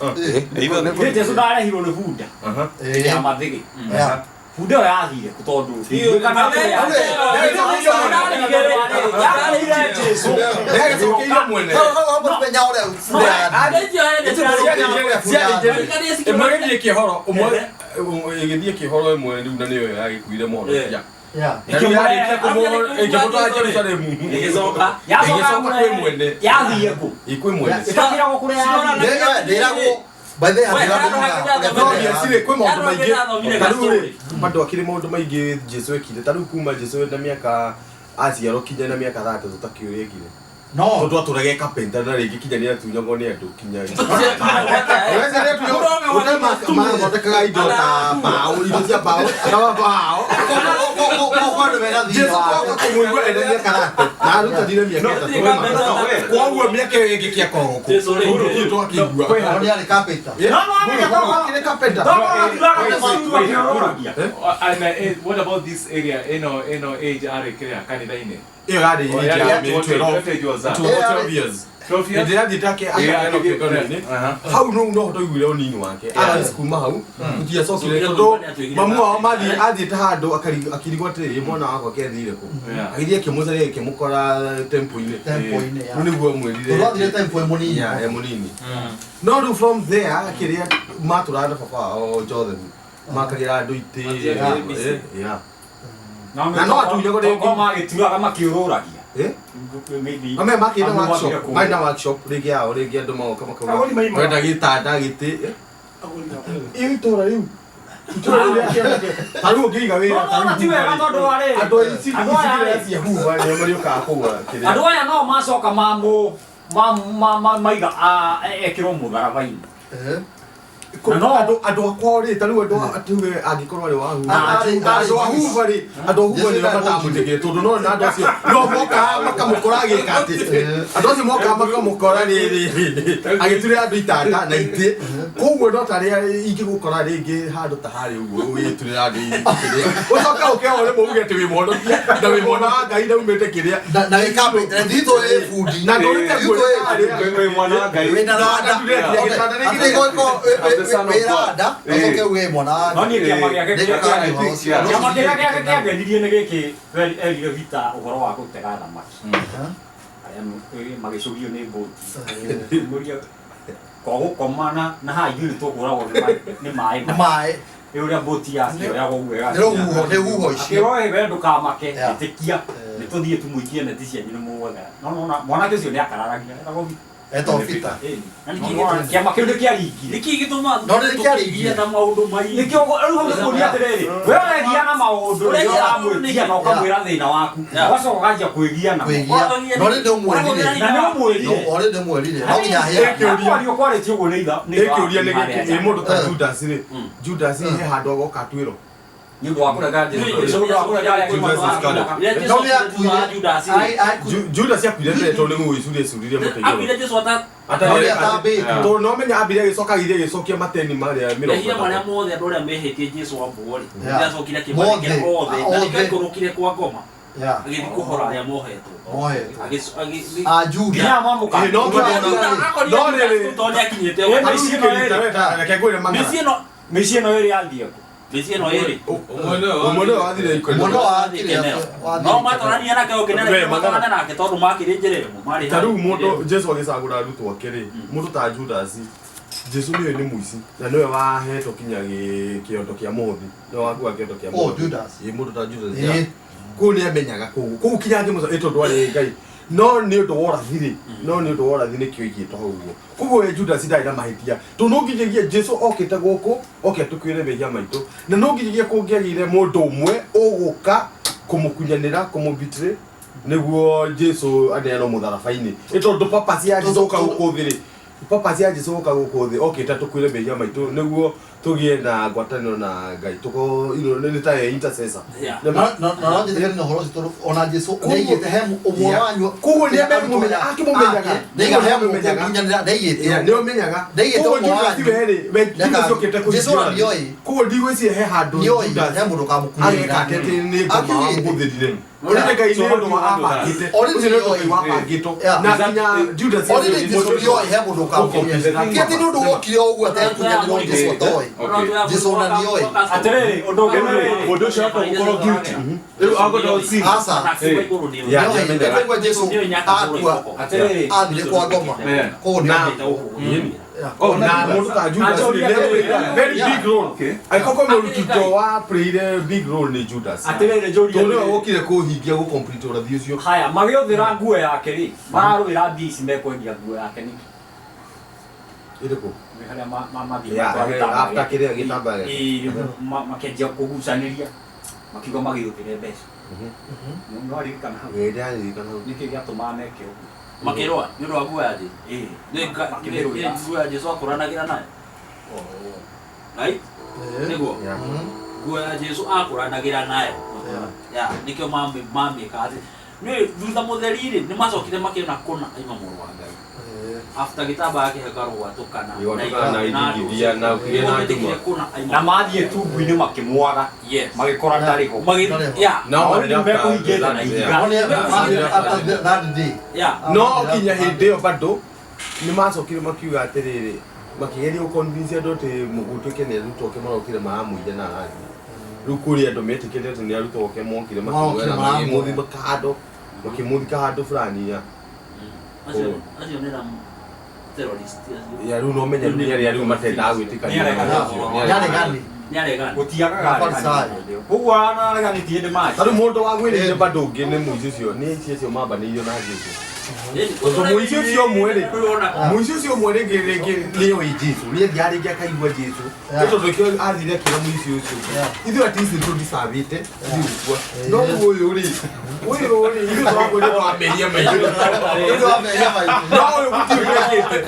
Nĩ Jesu ndarehirwo nĩ bunda ya mathĩgĩ. Bunda ĩyo yathire kũ tondũ kana yarehire Jesu. Nĩagĩcokeirio mwene. Menya ũrĩa bunda yathire. Ĩmwe ĩgĩthiĩ kĩhoro, ũmwe ĩgĩthiĩ kĩhoro ĩmwe rĩu na nĩyo yagĩkuire mũhonokia. Na rĩu yarĩkia ĩkĩmũtwara Jerusalemu. Ĩgĩcoka. Ĩgĩcoka kwĩ mwene. Yathire kũ? Ĩ kwĩ mwene. Ĩtakĩragwo kũrĩa yathire. Ndĩragwo by the way No yes rĩ, kwĩ maũndũ maingĩ. Ta rĩu rĩ, bado akĩrĩ maũndũ maingĩ Jesu ekire. Ta rĩu kuma Jesu na mĩaka aciarwo kinya na mĩaka 30 tũtakĩũĩ ũrĩa ekire. No. Tondũ atũraga e carpenter na rĩngĩ kinya nĩatunyagwo nĩ andũ kinya mathondekaga indo ta mbaũ, indo cia mbaũ na mbaũ. Jesu agoka kũmũigua ena mĩaka 30 na arutanire mĩaka 3. Koguo mĩaka ĩyo ĩngĩ kĩakoragwo kũ? Jesu rĩ. Ũndũ ũcio twakĩigua. Nĩ arĩ carpenter. Akĩrĩ carpenter. And what about this area ĩno ĩno age arĩ kĩrĩa kanitha-inĩ? Ĩyo yarĩ Oh, age yarĩ ya what 12. age- what age was that? 12 years. 12 years? Hĩndĩ ĩrĩa athiĩte Yeah, akĩona kĩũngano-inĩ, aha. hau no no twaiguire ũnini wake arathiĩ kuma hau tũtiacokire So, tondũ nĩatuĩkire mamu wao carpenter. mathiĩ athiĩte handũ akĩrigwo atĩrĩrĩ mwana wakwa kethire kũ Yeah. agĩthiĩ akĩmũcaria akĩmũkora tempo-inĩ Tempo-inĩ, yeah. rĩu nĩguo amwĩrire Tondũ athire tempo ĩ mũnini. Yeah, ĩ mũnini no rĩu from there kĩrĩa matũraga na baba wao Joseph makagĩra andũ itĩ Matiagĩire busy. yeah. Na Na no atunyagwo rĩngĩ. Ko magĩturaga makĩũrũragia. Eh? Maybe. Ame makĩte Amu workshop, mathire kũu. marĩ na workshop rĩngĩ yao rĩngĩ andũ magoka makauga Agũri maima. twenda gĩtanda gĩtĩ. Ĩyo itũra rĩu. Itũra rĩu rĩa kĩanake. Ta rĩu ũngĩiga wĩra No, no, na ti wega tondũ wa rĩrĩ. Andũ a ici Andũ aya rĩ. cia huba nĩo marĩũkaga kũgũra kĩrĩa. Andũ aya no macoka mamũ maiga ekĩrwo mũtharaba-inĩ. Andũ andũ akwa rĩ ta rĩu andũ tuge angĩkorwo arĩ wa huba andũ a huba rĩ andũ a huba nĩo matamũtĩkĩre tondũ no na andũ acio no mokaga makamũkora agĩka atĩ andũ acio mokaga makamũkora rĩrĩ agĩturĩra andũ itanda na itĩ koguo no tarĩa ingĩgũkora rĩngĩ handũ ta harĩ ũguo ũgĩturĩra andũ kĩrĩa ũcoke ũke o rĩmwe uge atĩ wĩ mwonokia na wĩ mwana wa Ngai na umĩte kĩrĩa Na wĩ carpenter, nditũ ĩ bundi. na ndũrĩte Nditũ ĩ bundi. Wĩ mwana wa Ngai. Wĩna randa. Atĩ gũkũ wĩ randa, ũcoke uge wĩ mwana wa No Ngai. niĩ kĩama gĩake Nĩ kĩrĩa gũkania ũhoro ũcio. kĩama kĩrĩa gĩake kĩangenirie nĩ gĩkĩ erire Vita ũhoro wa gũtega thamaki. Arĩa magĩcũgio nĩ mbũti. Mũria kwa gũkoma na na haha ithuĩ nĩtũkũragwo nĩ maĩ. Nĩ maĩ. Nĩ ũrĩa mbũti yakĩoyagwo ũguo Nĩ rũhuho, nĩ huho icio. Akĩrwo we ndũkamake, Yeah. ĩtĩkia, nĩtũthiĩ tũmũikie neti cianyu nĩ mũgwetha. No nona mwanake ũcio nĩ akararagia etagwo Vita. Etagwo Vita. Ĩni. Na nĩkĩ gĩtũmaga- Kĩama kĩu nĩkĩaringire. Nĩkĩ gĩtũmaga No nĩ kĩaringire. tũkĩgia na maũndũ maingĩ? Nĩkĩo rĩu hau nĩkũria atĩrĩrĩ, we ũregia na maũndũ rĩrĩa Ũregia na maũndũ ũramwĩtia na ũkamwĩra thĩna waku, Yeah. ũgacoka ũkanjia kwĩgia namo. Kwĩgia. No rĩ nĩ ũmwĩrire. Na nĩ ũmwĩrire. No rĩ nĩ ũmwĩrire. No nginya aheane. Kwario kwarĩtio ũguo nĩ itha- nĩ ithe Ĩkĩũria nĩ waku gĩkĩ harĩa ĩ mũndũ ta Eh. Judas rĩ Judas he handũ agoka atuĩrwo nĩ ũndũ wa kũrega Jesũ. Nĩ ũndũ wa kũrega arĩa Judas Iscariot. Rĩrĩa Jesũ No nĩ akuire akuire. Judas rĩ, Judas akuire mbere tondũ nĩ gũgĩcuria ecuririe mũtĩ akuire igũrũ Jesũ ata- No nĩ atambĩte. tondũ no menya ambire agĩcoka agĩthiĩ agĩcokia mateni marĩa mĩrongo mehia marĩa ĩtatũ. mothe andũ arĩa mehĩtie Jesũ ambwo rĩ, Yeah. nĩacokire akĩmanengera Mothe. othe, na Othe. nĩkĩo aikũrũkire kwa ngoma Yeah. agĩthiĩ kũhora arĩa mohetwo. Mohetwo. Agĩc- agĩ- A Juda. Nginya mamũka. Ĩ, no Juda. tondũ- Akorire no Judas rĩrĩ- tondũ nĩakinyĩte Ĩ, ũguo. mĩciĩ ĩno ĩrĩ. Reke ngwĩre mang'ara. Mĩciĩ ĩno Mĩciĩ ĩno ĩrĩ yathiĩ kũ? mĩciĩ ĩno ĩrĩ Ũmwe nĩwe wathire ikonyo. Ũmwe nĩwe wathire no matwarania nake ũngĩ We, matwarane nake tondũ makĩrĩ njĩra ĩmwe marĩ Ta rĩu mũndũ Jesu agĩcagũra arutwo ake rĩ, mũndũ ta Judas, Jesu nĩwe nĩ mũici na nĩwe wahetwo kinya kĩondo kĩa mũhothi, nĩwe wakuaga kĩondo kĩa Oh, mũhothi. Judas. Ĩ, mũndũ ta Judas. Ĩ. yeah. Kũu nĩ amenyaga kũu. Kũu kinya angĩmũca ĩ tondũ arĩ Ngai. No nĩ ũndũ wa ũrathi rĩ, no nĩ ũndũ wa ũrathi nĩkĩo aigĩtwo hau ũguo. Koguo we Judas ndarĩ na mahĩtia. Tondũ no nginyagia Jesu okĩte gũkũ, oke atũkuĩre mehia maitũ. Na no nginyagia kũngĩagĩire mũndũ ũmwe ũgũka kũmũkunyanĩra, kũmũ-betray, nĩguo Jesu aneanwo mũtharaba-inĩ. Ĩ tondũ purpose ya Jesu gũka gũkũ thĩ rĩ, purpose ya Jesu gũka gũkũ thĩ okĩte atũkuĩre mehia maitũ nĩguo Tũgĩe na ngwatanĩro na Ngai tũkorwo you know, nĩ ta intercessor. Yeah. Na Na na no njĩtĩkĩre na ũhoro ũcio tondũ ona Jesu nĩaigĩte he ũmwe wanyu Koguo nĩ amũmenyaga, akĩmũmenyaga. nĩaiga he Nĩamũmenyaga. mũkunyanĩra nĩaigĩte Yeah, nĩ ũmenyaga. Ndeigĩte Koguo ũmwe Judas wanyu. we rĩ, we Judas okĩte kũhingia Jesu ona ũrathi. nĩoĩ. Koguo ndigwĩciria he handũ nĩoĩ Judas he mũndũ ũkamũkunyanĩra ageka atĩ atĩ nĩ ngoma Akiugĩte. wamũhũthĩrire. Already Ngai nĩ ũndũ wa abangĩte. Already Ũcio nĩ ũndũ nĩoĩ. Ngai wabangĩtwo. Yeah. Na nginya Judas Already Jesu nĩoĩ he mũndũ ũkamũkunyanĩra ti atĩ nĩ ũndũ wokire o ũguo ategũkunyanĩrwo Jesu atoĩ Jesu ona nĩoĩ. Atĩrĩrĩ, ũndũ ũngĩ nĩ rĩrĩ. Mũndũ ũcio akorwo gũkorwo guilty. Rĩu agũkorwo sin. Aca. Yeah, Nĩoĩ, nĩamenyaga. nĩkũigua Jesu akua Atĩrĩrĩ, athire kwa ngoma Yeah. kũu Na- nĩoĩ. Oh, na mũndũ ta Judas Anjoria nĩ atĩrĩrĩ. very big role. Okay. Angĩkorwo mũrutwo wa playire big role nĩ Judas. Atĩrĩrĩ, njũria Tondũ nĩwe atĩrĩrĩ. wokire kũhingia gũ complete ũrathi ũcio. Haya, magĩũthĩra nguo yake rĩ, mararũĩra mbia ici mekwendia nguo yake nĩkĩ? Ĩrĩkũ? Nĩ harĩa mathiĩ Yeah, matwara gĩtambaya after gĩake. kĩrĩa gĩtambaya gĩake. Ĩĩ, makĩanjia kũgucanĩria makiuga magĩũthĩre mbeca. No aririkana hau. Ĩĩ, ndĩraririkana hau. Nĩkĩ gĩatũmaga meke ũguo? Makĩrũa nĩ ũndũ wa nguo ya Jesu. Ĩĩ. Nĩ Makĩmĩrũĩra. nguo ya Jesu akũranagĩra nayo. Right? Nĩguo. Yeah. Nguo ya Jesu akũranagĩra nayo. Ya, nĩkĩo mamĩka atĩ. Nĩ thutha mũtheri rĩ, nĩ macokire makĩona kũna aima mũrũ wa Ngai. After gĩtambaya kĩa hekarũ gwatũkana. Gwatũkana na ithingithia na kũgĩa na nduma. Nĩmetĩkire kũna aima. Na mathiĩ tungu-inĩ makĩmwaga, Yes. magĩkora ndarĩ ho. Magĩ yeah. No, Already mekũhingĩte na ihiga. That day. Yeah. No kinya hĩndĩ ĩyo bado nĩ macokire makiuga atĩrĩrĩ makĩgeria gũ-convince andũ atĩ gũtuĩke nĩ arutwo ake marokire maramũiya na arathiĩ rĩu kũrĩ andũ metĩkĩrire atĩ nĩ arutwo ake mokire Marokire makiuga na maramũoya. makĩmũthika handũ makĩmũthika handũ fulani ya Acio nĩ na terrorist acio. ya rĩu no menya rĩu nĩ arĩa rĩu matendaga gwĩtĩkania Nĩ aregani. na ũcio, nĩ Nĩ aregani. Nĩ aregani. Gũtiagaga Afarisai. aregani. Koguo aregani ti hĩndĩ Ta rĩu maci. mũndũ wa gwĩrĩire bado ũngĩ nĩ mũici ũcio nĩ ici acio mambanĩirio na Jesũ tondũ mũici ũcio ũmwe rĩ mũici ũcio ũmwe rĩngĩ rĩngĩ nĩoĩ Jesũ nĩathiaga rĩngĩ akaigua Jesũ Yeah. nĩ tondũ kĩo athire akĩra mũici ũcio Yeah. ithuĩ at least nĩtũndicavĩte ithuĩ gũkua no rĩu ũyũ rĩ ũyũ rĩ ithuĩ tũrakwĩra twamĩria maitũ Nĩ ũndũ wa mehia maitũ. no ũyũ gũtirĩ gwĩkĩte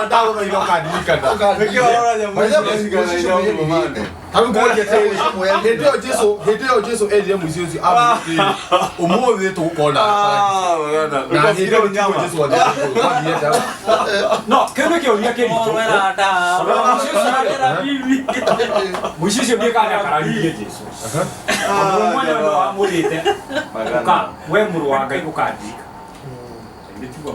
ndagũthaitha ũkandirikana ta rĩu ngũria atĩrĩrĩ hĩndĩ ĩyo Jesũ hĩndĩ ĩyo Jesũ erire mũici ũcio amwĩrire atĩrĩrĩ ũmũthĩ tũgũkorwo na na hĩndĩ ĩyo tiguo Jesũ athiire ndawa No, kĩu nĩ kĩũria kĩritũ. Mũici ũcio ndiĩ kana nĩakararirie Jesũ. Tondũ mwene ũndũ wamwĩrĩte, ũka we mũrũ wa Ngai ũkandirika.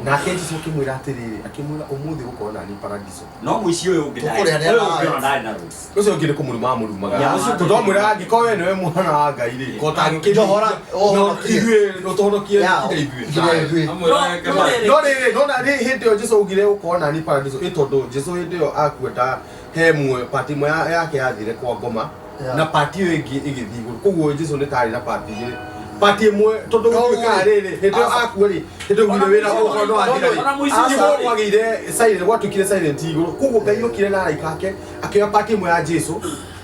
Nake Jesũ akĩmwĩra atĩrĩrĩ akĩmwĩra ũmũthĩ gũkorwo nani paradiso No mũici ũyũ ũngĩ ndarĩ- Tũkũrĩa ũyũ ũngĩ ona nawe. ndarĩ na rũũri. ũcio ũngĩ nĩ kũmũruma amũrumaga Yeah, ũcio tondũ amwĩra angĩkorwo we nĩwe mwana wa Ngai rĩ ko tangĩkĩnjohora Njohora, ũhonokie. ithuĩ ũtũhonokie Yeah, nginya ithuĩ nginya ithuĩ. no rĩrĩ no na rĩ hĩndĩ ĩyo Jesũ augire gũkorwo nani paradiso ĩ tondũ Jesũ hĩndĩ ĩyo akuĩta he mwe pati ĩmwe yake yathire kwa ngoma Yeah. na pati ĩyo ĩngĩ ĩgĩthiĩ igũrũ koguo Jesũ nĩ tarĩ na pati igĩrĩ pati ĩmwe tondũ gũtuĩkaga rĩrĩ hĩndĩ ĩyo akua rĩ hĩndĩ ĩyo augire wĩra ũkorwo no wathira rĩ Ona mũici ũcio igũrũ rĩ. kwagĩire silent gwatuĩkire silent igũrũ koguo Ngai okire na araika ake akĩoya pati ĩmwe ya Jesũ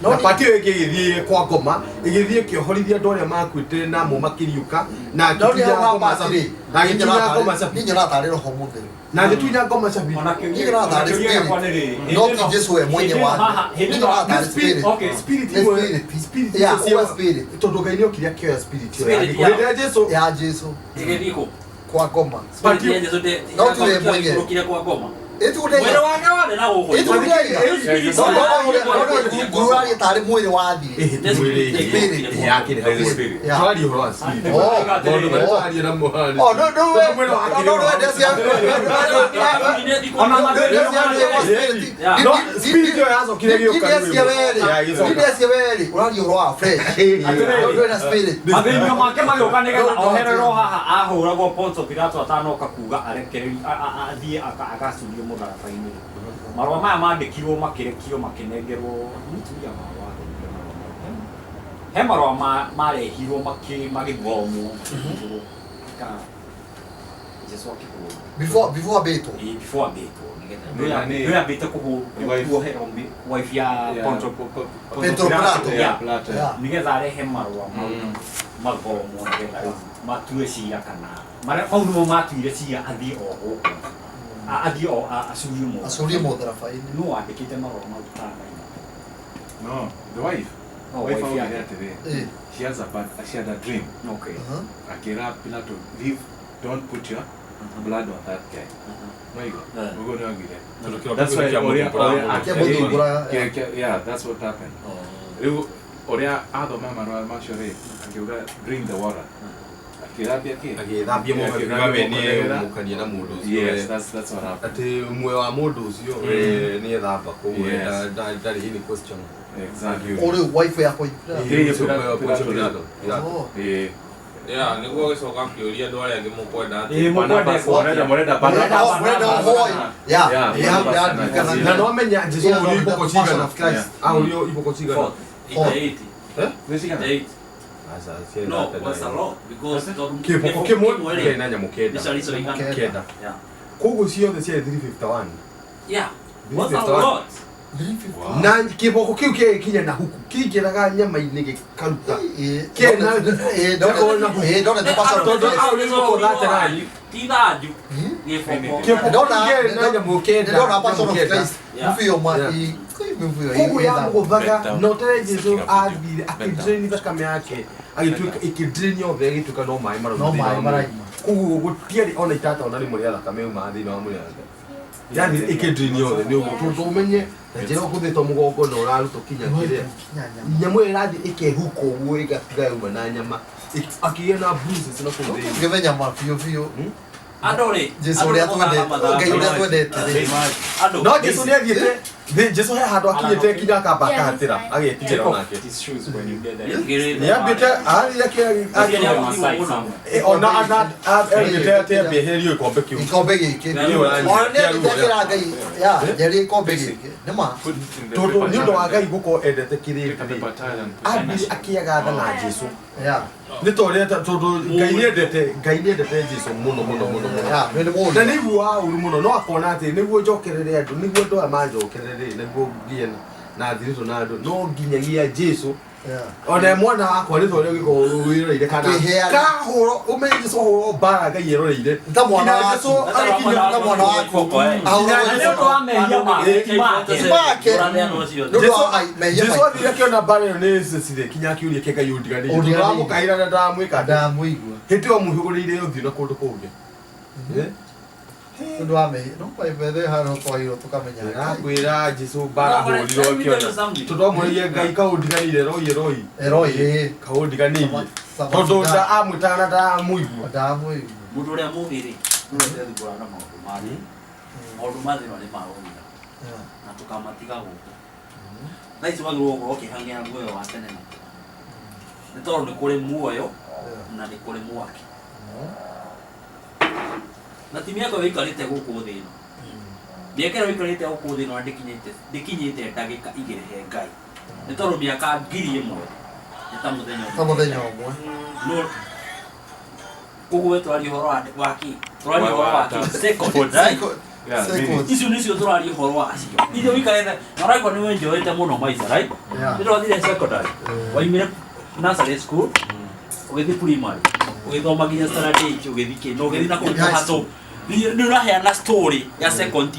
na pati ĩyo ĩngĩ ĩgĩthiĩ kwa ngoma ĩgĩthiĩ ĩkĩohorithia andũ arĩa makuĩte namo makĩriũka na No nĩ agĩtunya hau ngoma ha cabi na agĩtunya ngoma cabi Niĩ nyonaga tarĩ roho mũtheru. na agĩtunya ngoma cabi Ona kĩũria Niĩ nyonaga tarĩ kĩũria gĩakwa nĩ spirit. rĩrĩ, No hĩndĩ ti ĩno- Jesũ we mwenye hĩndĩ ĩno wa. haha- hĩndĩ Niĩ ĩno nyonaga tarĩ spirit. Okay, spirit Nĩ ĩmwe spirit. spirit Yeah, icio ũwe spirit. tondũ Ngai nĩokire akĩoya spirit ĩyo Spirit, ya yeah. hĩndĩ ya Jesũ Ya Jesũ Ĩgĩthiĩ kũ? kwa ngoma. Spirit ya Jesu No ti we mwenye. ikũrũkire kwa ngoma. Ĩtu ndaiga. Mwĩrĩ wake warĩ na gũkũ. Ĩtu ndaiga. No no nguru arie tarĩ mwĩrĩ wathiĩ. Ĩhĩ, mwĩrĩ Spirit. ĩhĩ, yakĩrĩ hau. Spirit. Yeah. Tũraria ũhoro wa spirit. Oh. Maũndũ marĩa tũraria na mũhari. Oh, no no we. Tondũ mwĩrĩ wake No no ndecia. Ona mathĩna No, spirit ĩyo yacokire ĩgĩũka rĩu. Ndecia werĩ. Yeah, ĩgĩcoka. Ndecia werĩ. Ũraria ũhoro wa fresh. Atĩrĩrĩ. Ndũrĩ na spirit. Mathĩnio make magĩũka nĩgetha No, no, ohererwo haha ahũragwo Ponto Pilato atanoka kuga arekererio athiĩ agacurio mũtharaba-inĩ. Marũa maya mandĩkirwo makĩrekio makĩnengerwo mũtumia wa wathomire marũa mau. He marũa marehirwo magĩthomwo makĩhingũrwo. Jesũ akĩhũrwo. Before ambĩtwo. Ĩĩ, before ambĩtwo nĩgetha Na nĩ- nĩwe ambĩte kũhũrwo Wife. kuoherwo wife ya Ponto Ponto Petro Pilato. Yeah. Plato. Yeah. Nĩgetha arehe marũa mau mathomwo nĩgetha rĩu matue cira kana marĩa mau nĩmo matuire cira athiĩ ohwo Athiĩ o acurio mũtharaba. Acurie mũtharaba-inĩ. No wandĩkĩte marũa mau kana No, the wife. Oh, wife wife augire yake. atĩrĩ, Eh. she has a bad, she had a dream. Okay. Akĩra Pilato, leave, don't put your blood on that guy. Maigua? Ũguo nĩ augire. Tondũ kĩroto That's kĩu why kĩa ũrĩa mũthumbũra ũrĩa mũno. Kĩa mũthumbũra, yeah, yeah, that's what happened. Rĩu ũrĩa athoma marũa macio rĩ, akiuga bring the water. Akĩthambia kĩ? Agĩthambia moko akiuga we nĩ mũkania na mũndũ ũcio. Yes, that's what happened. Atĩ muoyo wa mũndũ ũcio nĩ ethamba koguo ndarĩ any question. Exactly. O rĩu wife yakwa Pilato. Oh. Eh. Yeah, nĩguo gĩcoka akĩũria andũ arĩa angĩ mũkwenda atĩa. Ĩĩ, mũkwenda Mũrenda, mũrenda, Mũrenda ũhoi. Yeah, Yeah, yeah, Barnabas yeah, na Na no amenya Jesu Yeah, ahũrirwo the iboko Passion cigana. of Christ. Ahũrirwo iboko cigana. Eight. Eh? Nĩ cigana? Eight. Aca, ciarĩ No, na was a lot because tondũ Kĩboko kĩmwe kĩarĩ na nyamũ kenda. Nĩ carico igana. Kenda. Yeah. Koguo ciothe ciarĩ 351. Yeah. Was a 351. lot. Na kĩboko kĩu kĩgĩkinya na huku kĩingĩraga nyama-inĩ gĩkaruta. Kĩarĩ na Ndona the Passion of Tondũ Christ. ahũrirwo iboko 39. Ti thanju. Gĩboko. Kĩboko Ndona kĩarĩ na nyamũ kenda. Ndona Passion of nyamũ kenda. Christ. Yeah. Movie yo ma Yeah. i movie yo. Koguo yamũgũthaga na ũtere Jesu athire akĩdrain thakame yake agĩtuĩka ĩkĩdrain yothe ĩgĩtuĩka no maĩ marauma No thĩinĩ maĩ wa mwĩrĩ. marauma. Koguo gũtiarĩ ona itata ona rĩmwe rĩa thakame yaumaga thĩinĩ wa mwĩrĩ wake. Yani ĩkĩdrain yothe nĩ ũguo tondũ ũmenye na njĩra ũkũthĩtwo mũgongo na ũrarutwo kinya kĩrĩa nyamũ ĩyo ĩrathiĩ ĩkehuka ũguo ĩgatiga yauma na nyama akĩgĩa na bruises na kũu thĩinĩ. Ngĩmenya nyama biũ biũ. Andũ rĩ. Jesu ũrĩa twendete, Ngai ũrĩa twendete rĩ. Andũ. No Jesu nĩ athiĩte thĩ Jesu he handũ akinyĩte kinya akamba akahatĩra agetigĩra onake. His shoes when you get there. Nĩambĩte athire ona erĩte atĩ ambie eherio gĩkombe kĩu. Gĩkombe gĩkĩ. Ona nĩ athiĩte akĩra Ngai, ya, njeria gĩkombe gĩkĩ. Nĩ ma. Tondũ nĩ ũndũ wa Ngai gũkorwo endete kĩrĩndĩ rĩ, ambire akĩaga tha na Jesu. Yeah. Nĩ ta ũrĩa tondũ Ngai nĩendete Ngai nĩendete Jesu mũno mũno mũno mũno. Yeah, nĩ mũũru. Na nĩ iguaga ũru mũno no akona atĩ nĩguo njokerere andũ nĩguo andũ aya manjokerere nĩguo ngĩe na thiritũ na andũ no nginyagia Jesu Yeah. ona mwana wakwa nĩ ta ũrĩa ũgĩkorwo wĩroreire kana Akĩheana. kahũrwo ũmenye Jesu ahũrwo mbara Ngai eroreire. Ta mwana Nginya waku. Jesu agĩkinya Ta mwana waku. Ahũrwo Na nĩ ũndũ wa mehia make, ti make. Make. Nĩ ũndũ wa mehia Jesu maitũ. athire akĩona mbara ĩyo nĩ cecire kinya akĩũria kĩ Ngai ũndiganĩirie. Ũndiganĩirie. Tondũ amũkaĩra na ndamwĩka atĩa. Ndamũigua. Hĩndĩ ĩyo amũhũgũrĩire ũthiũ na kũndũ kũngĩ. Eh? Nĩ ũndũ wa mehia. No kwa ibethe hano twagĩrĩirwo tũkamenya. Ndĩrakwĩra Jesu mbara ahũrirwo akĩona. Tondũ amwĩrire Ngai kaũndiganĩire roi roi. Eroi ĩĩ. Kaũndiganĩirie. Tondũ amwĩtaga na ndamũigua. Ndamũigua. Mũndũ ũrĩa mũũgĩ rĩ, nĩwe ũtethumbũraga na maũndũ ma thĩ. Maũndũ ma thĩ ĩno nĩ ma gũthira Yeah. na tũkamatiga gũkũ. Thaa ici wagĩrĩirwo gũkorwo ũkĩhang'ĩra muoyo wa tene na tene. Nĩ tondũ nĩ kũrĩ muoyo na nĩ kũrĩ mwaki. Na ti mĩaka ũikarĩte gũkũ thĩ ĩno. Mĩaka ĩrĩa ũikarĩte gũkũ thĩ ĩno na ndĩkinyĩte ndagĩka igĩrĩ he Ngai. Nĩ tondũ mĩaka 1000 nĩ ta mũthenya Ta mũthenya ũmwe. No koguo we tũraria ũhoro wa kĩ? Tũraria ũhoro wa kĩ? Second, right? Yeah, Second. Icio nĩcio tũraria ũhoro wacio. Ithuĩ ũikarĩte na ũraigua nĩ wenjoete mũno maica, right? Yeah. Nĩ twathire secondary. Waumire nursery school, ũgĩthiĩ primary, ũgĩthoma nginya standard eight, ũgĩthiĩ kĩ, na ũgĩthiĩ na kũu High kũhatũ. Nĩ ũraheana story ya second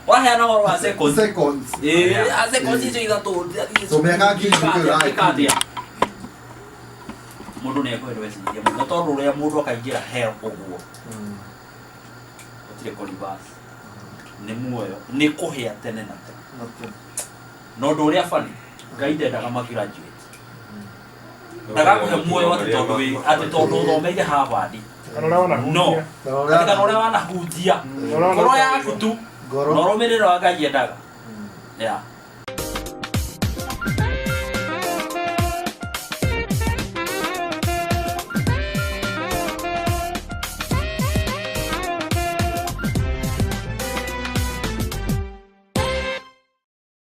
ũraheana ũhoro wa second. Seconds. Ĩĩ, ya second icio ithatũ. So mĩaka ngiri igĩrĩ Ĩka atĩa? Mũndũ nĩ ekwendwo ecirie mũno tondũ ũrĩa mũndũ akaingĩra hell ũguo gũtirĩ kũ reverse. Nĩ muoyo nĩ kũhĩa tene na tene na ũndũ ũrĩa bani Ngai ndendaga ma graduate ndagakũhe muoyo atĩ tondũ atĩ tondũ ũthomeire Harvard no atĩ kana ũrĩa wanahunjia ngoro yaku tu Ngoro. na ũrũmĩrĩro wa Ngai endaga. Yeah.